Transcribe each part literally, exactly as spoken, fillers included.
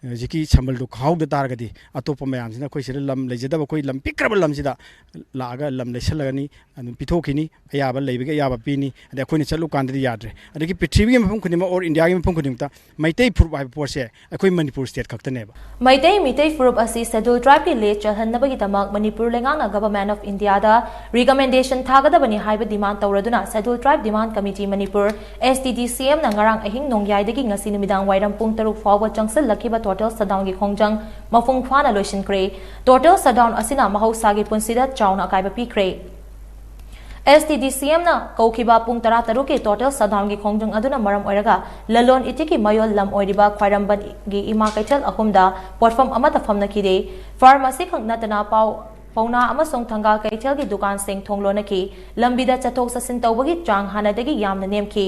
ꯍꯧꯖꯤꯛꯀꯤ ꯁꯝꯕꯜꯗꯨ ꯈꯥꯍꯧꯗ ꯇꯥꯔꯒꯗꯤ, ꯑꯇꯣꯞꯄ ꯃꯌꯥꯝꯁꯤꯅ ꯑꯩꯈꯣꯏ ꯁꯤꯗ ꯂꯝ ꯂꯩꯖꯗꯕ, ꯑꯩꯈꯣꯏ ꯂꯝ ꯄꯤꯛꯈ꯭ꯔꯕ ꯂꯝꯁꯤꯗ ꯂꯥꯛꯑꯒ ꯂꯝ ꯂꯩꯁꯜꯂꯒꯅꯤ, ꯑꯗꯨꯝ ꯄꯤꯊꯣꯛꯈꯤꯅꯤ, ꯑꯌꯥꯕ ꯂꯩꯕꯒꯤ ꯑꯌꯥꯕ ꯄꯤꯅꯤ꯫ ꯑꯗꯩ ꯑꯩꯈꯣꯏꯅ ꯆꯠꯂꯨ ꯀꯥꯟꯗꯗꯤ ꯌꯥꯗ꯭ꯔꯦ꯫ ꯑꯗꯒꯤ ꯄ꯭ꯔꯤꯊꯤꯕꯤꯒꯤ ꯃꯐꯝ ꯈꯨꯗꯤꯡꯃꯛ ꯑꯣꯔ ꯏꯟꯗꯤꯌꯥꯒꯤ ꯃꯐꯝ ꯈꯨꯗꯤꯡꯃꯛꯇ ꯃꯩꯇꯩ ꯐꯨꯔꯨꯞ ꯍꯥꯏꯕ ꯄꯣꯠꯁꯦ ꯑꯩꯈꯣꯏ ꯃꯅꯤꯄꯨꯔ ꯁ꯭ꯇꯦꯠ ꯈꯛꯇꯅꯦꯕ꯫ ꯃꯩꯇꯩ ꯃꯤꯇꯩ ꯐꯨꯔꯨꯞ ꯑꯁꯤ ꯁꯦꯗ꯭ꯌꯨꯜ ꯇ꯭ꯔꯥꯏꯕꯀꯤ ꯂꯤꯁ ꯆꯜꯍꯟꯅꯕꯒꯤꯗꯃꯛ ꯃꯅꯤꯄꯨꯔ ꯂꯩꯉꯥꯛꯅ ꯒꯚꯔꯟꯃꯦꯟꯠ ꯑꯣꯐ ꯏꯟꯗꯤꯌꯥꯗ ꯔꯤꯀꯃꯦꯟꯗꯦꯁꯟ ꯊꯥꯒꯗꯕꯅꯤ ꯍꯥꯏꯕ ꯗꯤꯃꯥꯟ ꯇꯧꯔꯗꯨꯅ ꯁꯦꯗ꯭ꯌꯨꯜ ꯇ꯭ꯔꯥꯏꯕ ꯗꯤꯃꯥꯟ ꯀꯃꯤꯇꯤ ꯃꯅꯤꯄꯨꯔ, ꯑꯦꯁ ꯇꯤ ꯗꯤ ꯁꯤ ꯑꯦꯝꯅ ꯉꯔꯥꯡ ꯑꯍꯤꯡ ꯅꯣꯡꯌꯥꯏꯗꯒꯤ ꯉꯁꯤ ꯅꯨꯃꯤꯗꯥꯡ ꯋꯥꯏꯔꯝ ꯄꯨꯡ ꯇꯔꯨꯛ ꯐꯥꯎꯕ ꯆꯪꯁꯤꯜꯂꯛꯈꯤꯕ ꯇꯣꯇꯦꯜ ꯁꯠꯗꯥꯎꯟꯒꯤ ꯈꯣꯡꯖꯪ ꯃꯄꯨꯡ ꯐꯥꯅ ꯂꯣꯏꯁꯤꯟꯈ꯭ꯔꯦ꯫ ꯇꯣꯇꯦꯜ ꯁꯠꯗꯥꯎꯟ ꯑꯁꯤꯅ ꯃꯍꯧꯁꯥꯒꯤ ꯄꯨꯟꯁꯤꯗ ꯆꯥꯎꯅ ꯑꯀꯥꯏꯕ ꯄꯤꯈ꯭ꯔꯦ꯫ ꯑꯦꯁ ꯇꯤ ꯗꯤ ꯁꯤ ꯑꯦꯝꯅ ꯀꯧꯈꯤꯕ ꯄꯨꯡ ꯇꯔꯥꯇꯔꯨꯛꯀꯤ ꯇꯣꯇꯦꯜ ꯁꯠꯗꯥꯎꯟꯒꯤ ꯈꯣꯡꯖꯪ ꯑꯗꯨꯅ ꯃꯔꯝ ꯑꯣꯏꯔꯒ ꯂꯂꯣꯟ ꯏꯇꯤꯛꯀꯤ ꯃꯌꯣꯜ ꯂꯝ ꯑꯣꯏꯔꯤꯕ ꯈ꯭ꯋꯥꯏꯔꯝꯕꯟꯒꯤ ꯏꯃꯥ ꯀꯩꯊꯦꯜ ꯑꯍꯨꯝꯗ ꯄꯣꯠꯐꯝ ꯑꯃꯠꯇ ꯐꯝꯅꯈꯤꯗꯦ꯫ ꯐꯥꯔꯃꯥꯁꯤ ꯈꯛ ꯅꯠꯇꯅ ꯄꯥꯎ, ꯄꯧꯅꯥ ꯑꯃꯁꯨꯡ ꯊꯪꯒꯥꯜ ꯀꯩꯊꯦꯜꯒꯤ ꯗꯨꯀꯥꯟꯁꯤꯡ ꯊꯣꯡ ꯂꯣꯟꯅꯈꯤ꯫ ꯂꯝꯕꯤꯗ ꯆꯠꯊꯣꯛ ꯆꯠꯁꯤꯟ ꯇꯧꯕꯒꯤ ꯆꯥꯡ ꯍꯥꯟꯅꯗꯒꯤ ꯌꯥꯝꯅ ꯅꯦꯝꯈꯤ꯫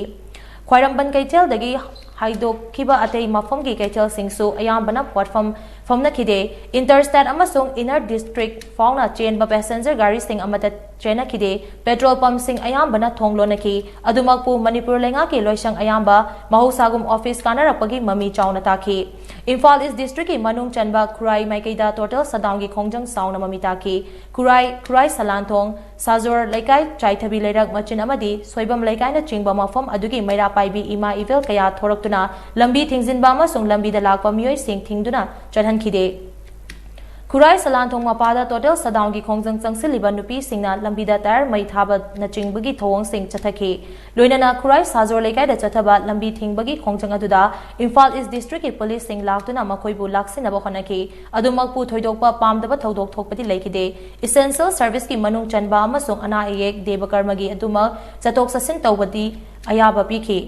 ꯈ꯭ꯋꯥꯏꯔꯝꯕꯟ ꯀꯩꯊꯦꯜꯗꯒꯤ ꯍꯥꯏꯗꯣꯛꯈꯤꯕ ꯑꯇꯩ ꯃꯐꯝꯒꯤ ꯀꯩꯊꯦꯜꯁꯤꯡꯁꯨ ꯑꯌꯥꯝꯕꯅ ꯄꯣꯠꯐꯝ ꯐꯝꯅꯈꯤꯗꯦ꯫ ꯏꯟꯇꯔ ꯁ꯭ꯇꯦꯠ ꯑꯃꯁꯨꯡ ꯏꯟꯅꯔ ꯗꯤꯁꯇ꯭ꯔꯤꯛ ꯐꯥꯎꯅ ꯆꯦꯟꯕ ꯄꯦꯁꯦꯟꯖꯔ ꯒꯥꯔꯤꯁꯤꯡ ꯑꯃꯠꯇ ꯆꯦꯟꯅꯈꯤꯗꯦ꯫ ꯄꯦꯇ꯭ꯔꯣꯜ ꯄꯝꯁꯤꯡ ꯑꯌꯥꯝꯕꯅ ꯊꯣꯡ ꯂꯣꯟꯅꯈꯤ꯫ ꯑꯗꯨꯃꯛꯄꯨ ꯃꯅꯤꯄꯨꯔ ꯂꯩꯉꯥꯛꯀꯤ ꯂꯣꯏꯁꯪ ꯑꯌꯥꯝꯕ ꯃꯍꯧꯁꯥꯒꯨꯝ ꯑꯣꯐꯤꯁ ꯀꯥꯟꯅꯔꯛꯄꯒꯤ ꯃꯃꯤ ꯆꯥꯎꯅ ꯇꯥꯈꯤ꯫ ꯏꯝꯐꯥꯜ ꯏꯁ ꯗꯤꯁꯇ꯭ꯔꯤꯛꯀꯤ ꯃꯅꯨꯡ ꯆꯟꯕ ꯈꯨꯔꯥꯏ ꯃꯥꯏꯀꯩꯗ ꯇꯣꯇꯦꯜ ꯁꯠꯗꯥꯎꯟꯒꯤ ꯈꯣꯡꯖꯪ ꯆꯥꯎꯅ ꯃꯃꯤ ꯇꯥꯈꯤ꯫ ꯈꯨꯔꯥꯏ, ꯈꯨꯔꯥꯏ ꯁꯂꯥꯟꯊꯣꯡ, ꯁꯥꯖꯣꯔ ꯂꯩꯀꯥꯏ, ꯆꯥꯏꯊꯕꯤ ꯂꯩꯔꯛ ꯃꯆꯤꯟ ꯑꯃꯗꯤ ꯁꯣꯏꯕꯝ ꯂꯩꯀꯥꯏꯅꯆꯤꯡꯕ ꯃꯐꯝ ꯑꯗꯨꯒꯤ ꯃꯩꯔꯥ ꯄꯥꯏꯕꯤ ꯏꯃꯥ ꯏꯕꯦꯜ ꯀꯌꯥ ꯊꯣꯔꯛꯇꯨꯅ ꯂꯝꯕꯤ ꯊꯤꯡꯖꯤꯟꯕ ꯑꯃꯁꯨꯡ ꯂꯝꯕꯤꯗ ꯂꯥꯛꯄ ꯃꯤꯑꯣꯏꯁꯤꯡ ꯊꯤꯡꯗꯨꯅ ꯆꯠꯍꯟꯈꯤꯗꯦ꯫ ꯈꯨꯔꯥꯏ ꯁꯂꯥꯟꯊꯣꯡ ꯃꯄꯥꯗ ꯇꯣꯇꯦꯜ ꯁꯠꯗꯥꯎꯟꯒꯤ ꯈꯣꯡꯖꯪ ꯆꯪꯁꯤꯜꯂꯤꯕ ꯅꯨꯄꯤꯁꯤꯡꯅ ꯂꯝꯕꯤꯗ ꯇꯥꯌꯔ ꯃꯩ ꯊꯥꯕꯅꯆꯤꯡꯕꯒꯤ ꯊꯧꯑꯣꯡꯁꯤꯡ ꯆꯠꯊꯈꯤ꯫ ꯂꯣꯏꯅꯅ ꯈꯨꯔꯥꯏ ꯁꯥꯖꯣꯔ ꯂꯩꯀꯥꯏꯗ ꯆꯠꯊꯕ ꯂꯝꯕꯤ ꯊꯤꯡꯕꯒꯤ ꯈꯣꯡꯖꯪ ꯑꯗꯨꯗ ꯏꯝꯐꯥꯜ ꯏꯁ ꯗꯤꯁꯇ꯭ꯔꯤꯛꯀꯤ ꯄꯨꯂꯤꯁꯁꯤꯡ ꯂꯥꯛꯇꯨꯅ ꯃꯈꯣꯏꯕꯨ ꯂꯥꯛꯁꯤꯟꯅꯕ ꯍꯣꯠꯅꯈꯤ꯫ ꯑꯗꯨꯃꯛꯄꯨ ꯊꯣꯏꯗꯣꯛꯄ ꯄꯥꯝꯗꯕ ꯊꯧꯗꯣꯛ ꯊꯣꯛꯄꯗꯤ ꯂꯩꯈꯤꯗꯦ꯫ ꯏꯁꯦꯟꯁꯤꯌꯦꯜ ꯁꯔꯚꯤꯁꯀꯤ ꯃꯅꯨꯡ ꯆꯟꯕ ꯑꯃꯁꯨꯡ ꯑꯅꯥ ꯑꯌꯦꯛ, ꯗꯦꯕ ꯀꯔꯃꯒꯤ ꯑꯗꯨꯃꯛ ꯆꯠꯊꯣꯛ ꯆꯠꯁꯤꯟ ꯇꯧꯕꯗꯤ ꯑꯌꯥꯕ ꯄꯤꯈꯤ꯫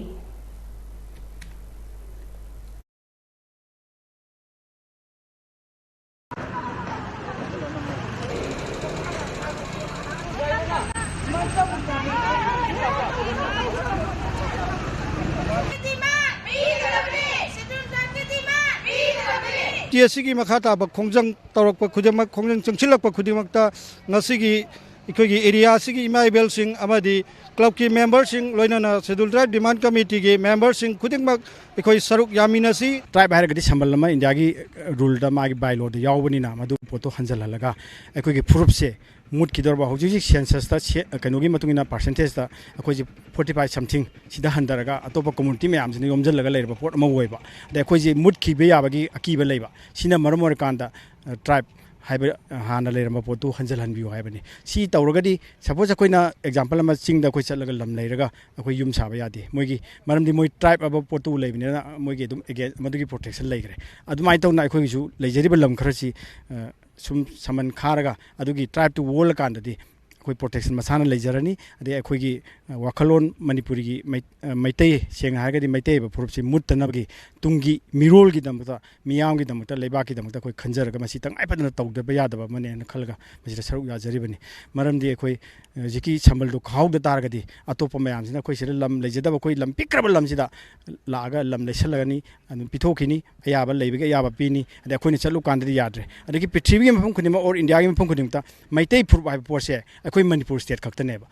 ꯇꯤ ꯑꯁꯤꯒꯤ ꯃꯈꯥ ꯇꯥꯕ ꯈꯣꯡꯖꯪ ꯇꯧꯔꯛꯄ ꯈꯨꯗꯤꯡꯃꯛ, ꯈꯣꯡꯖꯪ ꯆꯪꯁꯤꯜꯂꯛꯄ ꯈꯨꯗꯤꯡꯃꯛꯇ ꯉꯁꯤꯒꯤ ꯑꯩꯈꯣꯏꯒꯤ ꯑꯦꯔꯤꯌꯥꯁꯤꯒꯤ ꯏꯃꯥ ꯏꯕꯦꯜꯁꯤꯡ ꯑꯃꯗꯤ ꯀ꯭ꯂꯕꯀꯤ ꯃꯦꯝꯕꯔꯁꯤꯡ, ꯂꯣꯏꯅꯅ ꯁꯦꯗꯨꯜ ꯇ꯭ꯔꯥꯏꯕ ꯗꯤꯃꯥꯟ ꯀꯃꯤꯇꯤꯒꯤ ꯃꯦꯝꯕꯔꯁꯤꯡ ꯈꯨꯗꯤꯡꯃꯛ ꯑꯩꯈꯣꯏ ꯁꯔꯨꯛ ꯌꯥꯃꯤꯟꯅꯁꯤ꯫ ꯇ꯭ꯔꯥꯏꯕ ꯍꯥꯏꯔꯒꯗꯤ ꯁꯝꯕꯜ ꯑꯃ ꯏꯟꯗꯤꯌꯥꯒꯤ ꯔꯨꯜꯗ, ꯃꯥꯒꯤ ꯕꯥꯏꯂꯣꯗ ꯌꯥꯎꯕꯅꯤꯅ, ꯃꯗꯨ ꯄꯣꯠꯇꯣ ꯍꯟꯖꯜꯍꯜꯂꯒ ꯑꯩꯈꯣꯏꯒꯤ ꯐꯨꯔꯨꯞꯁꯦ ꯃꯨꯠꯈꯤꯗꯧꯔꯕ, ꯍꯧꯖꯤꯛ ꯍꯧꯖꯤꯛ ꯁꯦꯟꯁꯁꯇ ꯁꯦ-, ꯀꯩꯅꯣꯒꯤ ꯃꯇꯨꯡ ꯏꯟꯅ, ꯄꯥꯔꯁꯦꯟꯇꯦꯖꯇ ꯑꯩꯈꯣꯏꯁꯦ ꯐꯣꯔꯇꯤ ꯐꯥꯏꯚ ꯁꯝꯊꯤꯡ ꯁꯤꯗ ꯍꯟꯊꯔꯒ ꯑꯇꯣꯞꯄ ꯀꯝꯃꯨꯅꯤꯇꯤ ꯃꯌꯥꯝꯁꯤꯅ ꯌꯣꯝꯁꯤꯜꯂꯒ ꯂꯩꯔꯕ ꯄꯣꯠ ꯑꯃ ꯑꯣꯏꯕ꯫ ꯑꯗꯩ ꯑꯩꯈꯣꯏꯁꯦ ꯃꯨꯠꯈꯤꯕ ꯌꯥꯕꯒꯤ ꯑꯀꯤꯕ ꯂꯩꯕ꯫ ꯁꯤꯅ ꯃꯔꯝ ꯑꯣꯏꯔꯀꯥꯟꯗ, ꯑ, ꯇ꯭ꯔꯥꯏꯕ ꯍꯥꯏꯕ, ꯑ, ꯍꯥꯟꯅ ꯂꯩꯔꯝꯕ ꯄꯣꯠꯇꯨ ꯍꯟꯖꯤꯜꯍꯟꯕꯤꯌꯨ ꯍꯥꯏꯕꯅꯤ꯫ ꯁꯤ ꯇꯧꯔꯒꯗꯤ, ꯁꯄꯣꯁ ꯑꯩꯈꯣꯏꯅ ꯑꯦꯛꯖꯥꯝꯄꯜ ꯑꯃ, ꯆꯤꯡꯗ ꯑꯩꯈꯣꯏ ꯆꯠꯂꯒ ꯂꯝ ꯂꯩꯔꯒ ꯑꯩꯈꯣꯏ ꯌꯨꯝ ꯁꯥꯕ ꯌꯥꯗꯦ꯫ ꯃꯣꯏꯒꯤ, ꯃꯔꯝꯗꯤ ꯃꯣꯏ ꯇ꯭ꯔꯥꯏꯕ ꯍꯥꯏꯕ ꯄꯣꯠꯇꯨ ꯂꯩꯕꯅꯤꯅ ꯃꯣꯏꯒꯤ ꯑꯗꯨꯝ ꯑꯦꯒꯦꯟ-, ꯃꯗꯨꯒꯤ ꯄ꯭ꯔꯣꯇꯦꯛꯁꯟ ꯂꯩꯈ꯭ꯔꯦ꯫ ꯑꯗꯨꯃꯥꯏꯅ ꯇꯧꯅ ꯑꯩꯈꯣꯏꯒꯤꯁꯨ ꯂꯩꯖꯔꯤꯕ ꯂꯝ ꯈꯔꯁꯤ, ꯑ, ꯁꯨꯝ ꯁꯃꯟ ꯈꯥꯔꯒ ꯑꯗꯨꯒꯤ ꯇ꯭ꯔꯥꯏꯕꯇꯨ ꯋꯣꯜꯂꯀꯥꯟꯗꯗꯤ ꯑꯩꯈꯣꯏ ꯄ꯭ꯔꯣꯇꯦꯛꯁꯟ ꯃꯁꯥꯅ ꯂꯩꯖꯔꯅꯤ꯫ ꯑꯗꯩ ꯑꯩꯈꯣꯏꯒꯤ, ꯑ, ꯋꯥꯈꯜꯂꯣꯟ ꯃꯅꯤꯄꯨꯔꯤꯒꯤ ꯃꯩ-, ꯑ, ꯃꯩꯇꯩ, ꯁꯦꯡꯅ ꯍꯥꯏꯔꯒꯗꯤ ꯃꯩꯇꯩ ꯍꯥꯏꯕ ꯐꯨꯔꯨꯞꯁꯤ ꯃꯨꯠꯇꯅꯕꯒꯤ ꯇꯨꯡꯒꯤ ꯃꯤꯔꯣꯜꯒꯤꯗꯃꯛꯇ, ꯃꯤꯌꯥꯝꯒꯤꯗꯃꯛꯇ, ꯂꯩꯕꯥꯛꯀꯤꯗꯃꯛꯇ ꯑꯩꯈꯣꯏ ꯈꯟꯖꯔꯒ ꯃꯁꯤ ꯇꯉꯥꯏ ꯐꯗꯅ ꯇꯧꯗꯕ ꯌꯥꯗꯕ ꯑꯃꯅꯦꯅ ꯈꯜꯂꯒ ꯃꯁꯤꯗ ꯁꯔꯨꯛ ꯌꯥꯖꯔꯤꯕꯅꯤ꯫ ꯃꯔꯝꯗꯤ ꯑꯩꯈꯣꯏ, ꯑ, ꯍꯧꯖꯤꯛꯀꯤ ꯁꯝꯕꯜꯗꯨ ꯈꯥꯍꯧꯗ ꯇꯥꯔꯒꯗꯤ ꯑꯇꯣꯞꯄ ꯃꯌꯥꯝꯁꯤꯅ ꯑꯩꯈꯣꯏ ꯁꯤꯗ ꯂꯝ ꯂꯩꯖꯗꯕ, ꯑꯩꯈꯣꯏ ꯂꯝ ꯄꯤꯛꯈ꯭ꯔꯕ ꯂꯝꯁꯤꯗ ꯂꯥꯛꯑꯒ ꯂꯝ ꯂꯩꯁꯜꯂꯒꯅꯤ, ꯑꯗꯨꯝ ꯄꯤꯊꯣꯛꯈꯤꯅꯤ, ꯑꯌꯥꯕ ꯂꯩꯕꯒꯤ ꯑꯌꯥꯕ ꯄꯤꯅꯤ꯫ ꯑꯗꯩ ꯑꯩꯈꯣꯏꯅ ꯆꯠꯂꯨꯀꯥꯟꯗꯗꯤ ꯌꯥꯗ꯭ꯔꯦ꯫ ꯑꯗꯒꯤ ꯄ꯭ꯔꯤꯊꯤꯕꯤꯒꯤ ꯃꯐꯝ ꯈꯨꯗꯤꯡꯃꯛ, ꯑꯣꯔ ꯏꯟꯗꯤꯌꯥꯒꯤ ꯃꯐꯝ ꯈꯨꯗꯤꯡꯃꯛꯇ ꯃꯩꯇꯩ ꯐꯨꯔꯨꯞ ꯍꯥꯏꯕ ꯄꯣꯠꯁꯦ ꯑꯩꯈꯣꯏ ꯃꯅꯤꯄꯨꯔ ꯁ꯭ꯇꯦꯠ ꯈꯛꯇꯅꯦꯕ꯫